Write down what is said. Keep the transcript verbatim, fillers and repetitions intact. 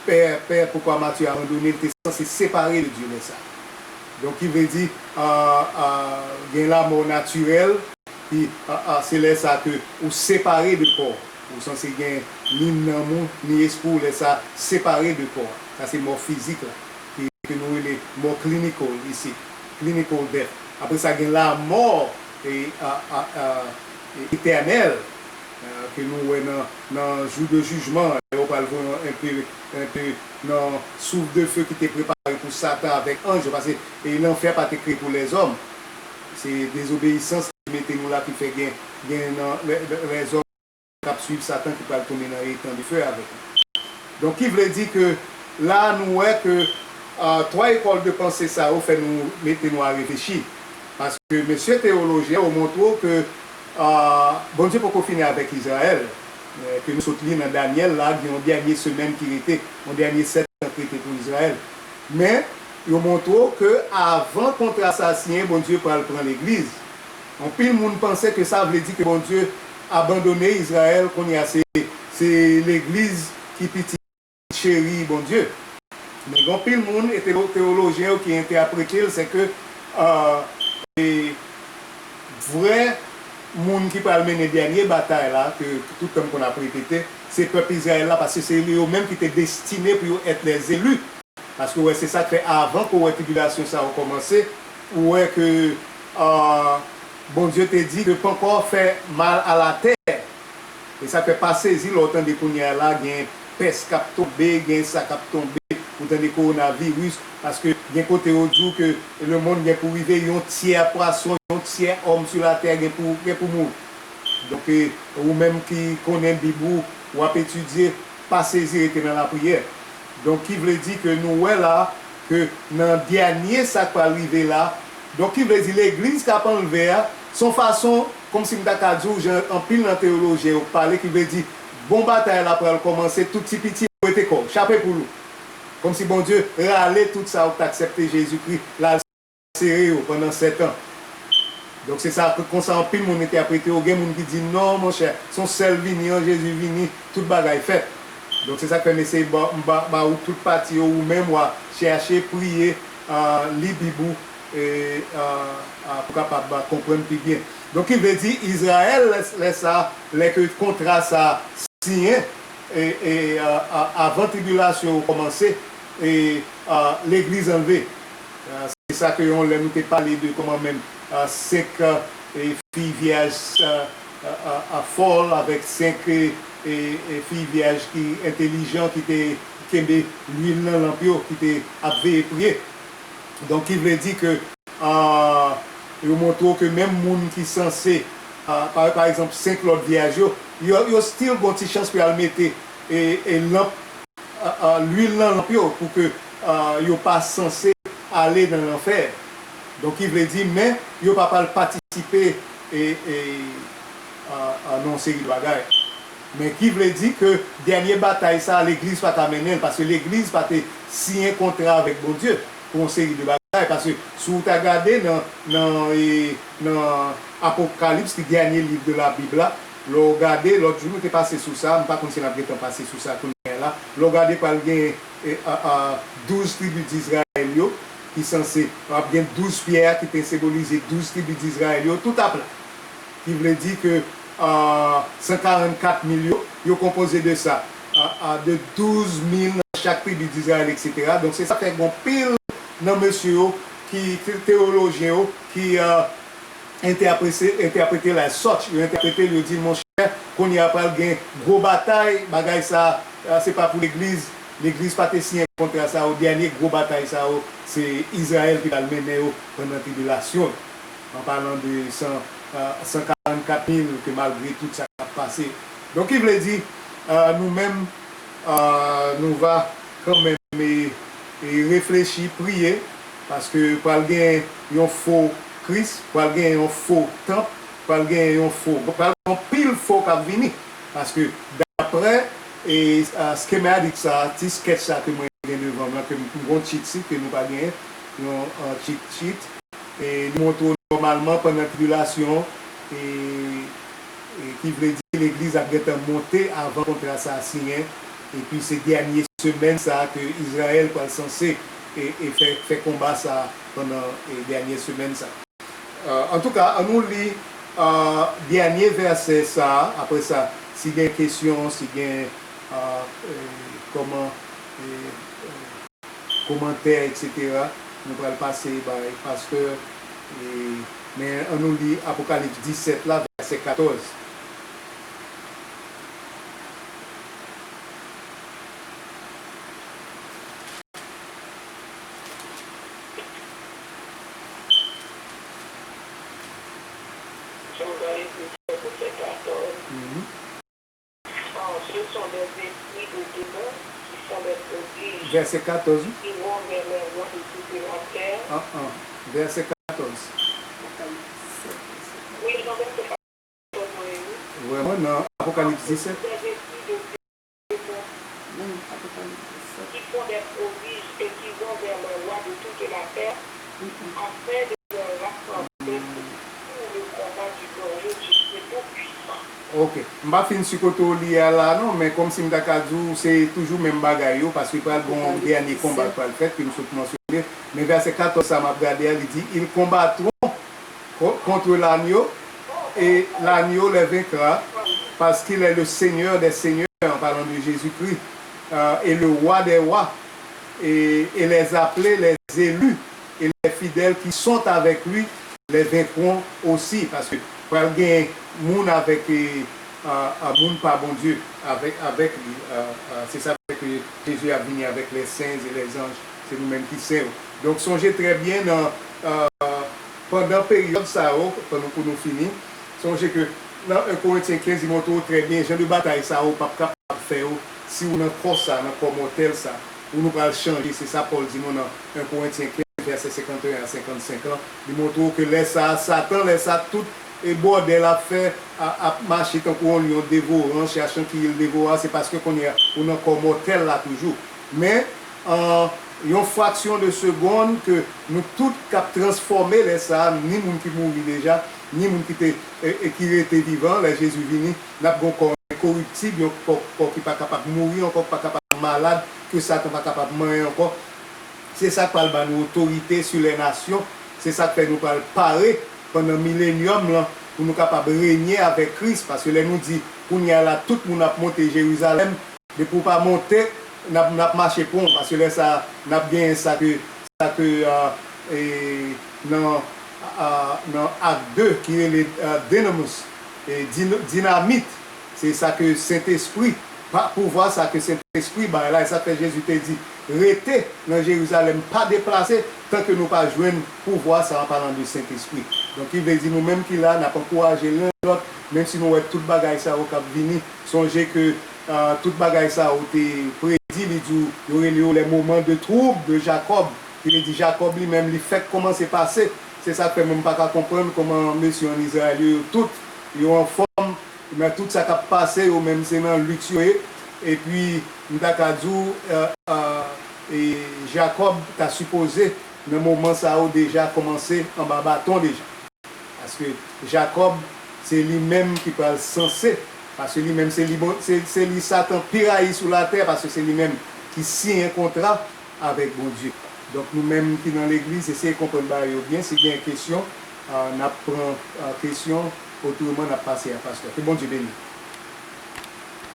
pè, pè, poukwa Matye abandone, li te sanse separe de Dye lè sa. Donk, ki vle di, a, a, gen lanmò natirèl, ki, a, a, se lè sa ke ou separe de kò. Ou sanse gen ni nanm ou, ni espri w, lè sa separe de kò. Sa se mò fizik la, ki, ke nou rele mò clinical isi, clinical death. Apre sa, gen lanmò, e, a, a, a, e, etènèl, e, ke nou wè nan, nan jou de jijman, lè yo pral voye yon, enpe, enpe nan souf de fe ki te prepare pou Satan avèk anj yo, paske, e, lanfè pa te kreye pou lèzòm. Se dezobeyisans ki mete nou la, ki fè gen, gen nan lè, lè, lèzòm k ap swiv Satan ki pral tounen nan etan de fe avèk li. Donk, ki vle di ke la, nou wè ke, a, twa ekòl de panse sa yo fè nou mete nou a reflechi. Paske mesye teyolojyen yo montre w ke, a, Bondye poko fini avèk Izrayèl. E, ke nou sot li nan Danyèl la, gen yon dènye semèn ki rete, yon dènye sèt tan ki rete pou Izrayèl. Men, yo montre w ke avan kontra sa siyen, Bondye pral pran legliz. Anpil moun panse ke sa vle di ke Bondye abandone Izrayèl, kounye a se, se legliz ki pitit cheri Bondye. Men gen anpil moun, e teo-, teyolojyen yo ki entèprete l, se ke, a, e, vrè moun ki pral mennen dènye batay la, ke tout tan m konn ap repete, se pèp Izrayèl la, paske se yo menm ki te destine pou yo èt lèzeli. Paske w wè, se sa k fè avan ke w wè tribilasyon sa yo kòmanse, ou wè ke, a, Bondye te di ke pankò fè mal a latè. E sa k fè pa sezi lè w tande kounye a la, gen pès k ap tonbe, gen sa k ap tonbe, ou tande kowonaviris, paske gen kote yo di w ke lemonn gen pou rive yon tyè pwason, yon tyè òm sou latè gen pou, gen pou mouri. Donk, e, ou menm ki konnen Bib ou, w ap etidye, pa sezi, rete nan lapriyè. Donk, ki vle di ke nou wè la, ke nan dènye sa k pral rive la, donk, ki vle di legliz k ap anlve a, se yon fason, kòmsi m ta ka di w, jan anpil nan teyolojyen yo pale, ki vle di, bon batay la pral kòmanse, tout ti piti, wete kò w, chape poul ou. Kòmsi Bondye rale tout sa yo k t aksepte Jezikri, l al sere yo pandan sèt an. Donk, se sa, konsa anpil moun entèprete yo. Gen moun ki di, "Non, monchè, se yon sèl vini an, Jezi vini, tout bagay fèt." Donk, se sa k fè m eseye ba, ba, ba ou tout pati yo, ou menm, w a chèche, priye, a, li Bib ou, e, a, a, pou kapab, a, konprann pi byen. Donk, ki vle di, Izrayèl, lè, lè sa, lè ke kontra sa siyen, e, e, a, a, avan tribilasyon yo kòmanse, e, a, legliz anlve. A, se sa ke yon lè nou te pale de kòman menm, a, senk, a, e, fi vyèj, a, a, a, a, fòl avèk senk, e, e, e, fi vyèj ki entelijan, ki te kenbe lwil nan lanp yo, ki te ap veye priye. Donk, ki vle di ke, a, yo montre w ke menm moun ki sanse, a, pa, pa egzanp, senk lòt vyèj yo, yo, yo still gon ti chans pou y al mete, e, e, lanp, a, a, lwil nan lanp yo pou ke, a, yo pa sanse ale nan lanfè. Donk, ki vle di, men yo pa pral patisipe, e, e, a, a, nan yon seri de bagay. Men ki vle di ke dènye batay sa a, legliz pa ka mennen l, paske legliz pa te siyen kontra avèk Bondye pou yon seri de bagay. Paske si w ta gade nan, nan, e, nan Apokalips, ki dènye liv de la Bib la, lè w gade, lòt jou nou te pase sou sa, m pa konn si n ap gentan pase sou sa kounye a la, lè w gade pral gen, e, a, a, douz tribi Dizrayèl yo, ki sanse, ap gen douz pyè a ki te senbolize douz tribi Dizrayèl yo, tout ap la. Ki vle di ke, a, san karannkat mil yo, yo konpoze de sa, a, a, de douz mil nan chak tribi Dizrayèl, etsetera. Donk, se sa fè gon pil nan mesye yo, ki, ki teyolojyen yo, ki, a, entèprese-, entèprete l as such. Yo entèprete l, yo di, monchè, kounye a pral gen gwo batay, bagay sa, a, se pa pou legliz. Legliz pa te siyen kontra sa yo, dènye gwo batay sa yo, se Izrayèl ki pral mennen yo pandan tribilasyon. An palan de san, a, san karannkat mil ke malgre tout sa k ap pase. Donk, ki vle di, a, nou menm, a, nou va kanmenm, e, e, reflechi, priye, paske pral gen yon fo Kris, pral gen yon fo tanp, pral gen yon fo, pral gen yon pil fo k ap vini. Paske daprè, e, a, schematic sa, ti sketch sa ke mwen gen devan m lan, ke m, m gon cheat sheet ke nou pa genyen, yon, a, cheat sheet, e li montre w nòmalman pandan tribilasyon, e, e ki vle di legliz ap gentan monte avan kontra sa a siyen, epi se dènye semèn sa a ke Izrayèl pral sanse e, e fè, fè konba sa a pandan, e, dènye semèn sa a. Euh, antouka, ann nou li, euh, dènye vèsè sa a, apre sa, si gen kesyon, si gen, euh, euh, kòman, euh, euh, kòmantè, etsetera, nou pral pase bay pastè, e, men ann nou li Apokalips disèt la, vèsè katòz. Mhm. Ce sont des esprits de démons qui font des prodiges, vèsè katòz, wi, qui vont vers les rois de toute la terre. An, an. Vèsè katòz. Wi, nan vèsè katòz, wi. Vrèman, nan Apokalips disèt. Des esprits de démons. Qui font des prodiges et qui vont vers les rois de toute la terre, afin de leur rassembler pour le combat du grand jour du Dieu Tout-Puissant. Ok. M pa fin si kote w li a la non, men kòmsi m ta ka di w, se toujou menm bagay yo, paske pral gen yon dènye konba k pral fèt, ke m sot mansyone. Men vèsè katòz sa m ap gade a, li di, ils combattront co-, contre l'agneau, et l'agneau les vaincra, parce qu'il est le Seigneur des seigneurs, en parlant de Jésus-Christ, euh, et le roi des rois, et, et les appelés, les élus, et les fidèles qui sont avec lui, les vaincront aussi, paske pral gen moun avèk, e, a, a, moun pa Bondye avèk, avèk li, a, a, se sa fè ke Jezi ap vini avèk les saints et les anges, se nou menm ki sen yo. Donk, sonje trè byen nan, a, pandan peryòd sa yo, pandan pou nou fini, sonje ke nan en Korentyen kenz, li montre w trè byen jan de batay sa yo p ap kapab fè yo si w nan kò sa, nan kò mòtèl sa, pou nou pral chanje. Se sa Pòl di nou nan en Korentyen kenz, vèsè senkanteyen a senkannsenk lan. Li montre w ke lè sa a, Satan, lè sa a, tout e bòdè l ap fè, a, ap mache tankou yon lyon devoran, chèchan ki il devora, se paske kounye a ou nan kò mòtèl la toujou. Men, an yon fraksyon de segonn ke nou tout k ap transfòme lè sa a, ni moun ki mouri deja, ni moun ki te, e, e ki rete vivan lè Jezi vini, n ap gen yon kò enkoriptib, yon kò, kò ki pa kapab mouri ankò, ki pa kapab malad, ke Satan pa kapab manyen ankò. Se sa k pral ba nou otorite sou lè nasyon. Se sa k fè nou pral pare pandan milenyòm lan pou nou kapab renye avèk Kris. Paske lè nou di, kounye a la, tout moun ap monte Jerizalèm, depi w pa monte, n ap, n ap mache pon. Paske lè sa a, n ap genyen sa ke, sa ke, a, e, nan, a, nan Ak de ki rele, a, dynamis, e, din-, dinamit. Se sa ke Sentespri, pa, pouvwa sa ke Sentespri bay la, e sa k fè Jezi te di, rete nan Jerizalèm, pa deplase, tan ke nou pa jwenn pouvwa sa, an palan de Sentespri. Donk, ki vle di nou menm ki la, n ap ankouraje len lòt, menm si nou wè tout bagay sa yo k ap vini. Sonje ke, a, tout bagay sa yo te predi, li di w, yo rele yo les moments de trouble de Jacob, ki vle di Jakòb li menm, li fèk kòmanse pase. Se sa k fè mwen m pa ka konprann kòman mesye ann Izrayèl yo, yo tout, yo anfòm, men tout sa k ap pase, yo menm se nan liks yo ye. Epi, m ta ka di w, e, e, e, Jakòb ta sipoze, nan moman sa yo, deja kòmanse anba baton deja. Paske Jakòb, se li menm ki pral sanse, paske li menm se li, bon, se, se li Satan pi rayi sou latè, paske se li menm ki siyen kontra avèk Bondye. Donk, nou menm ki nan legliz, eseye konprann bagay yo byen. Si gen kesyon, a, n ap pran, a, kesyon, otreman, n ap pase a pastè. Ke Bondye beni w.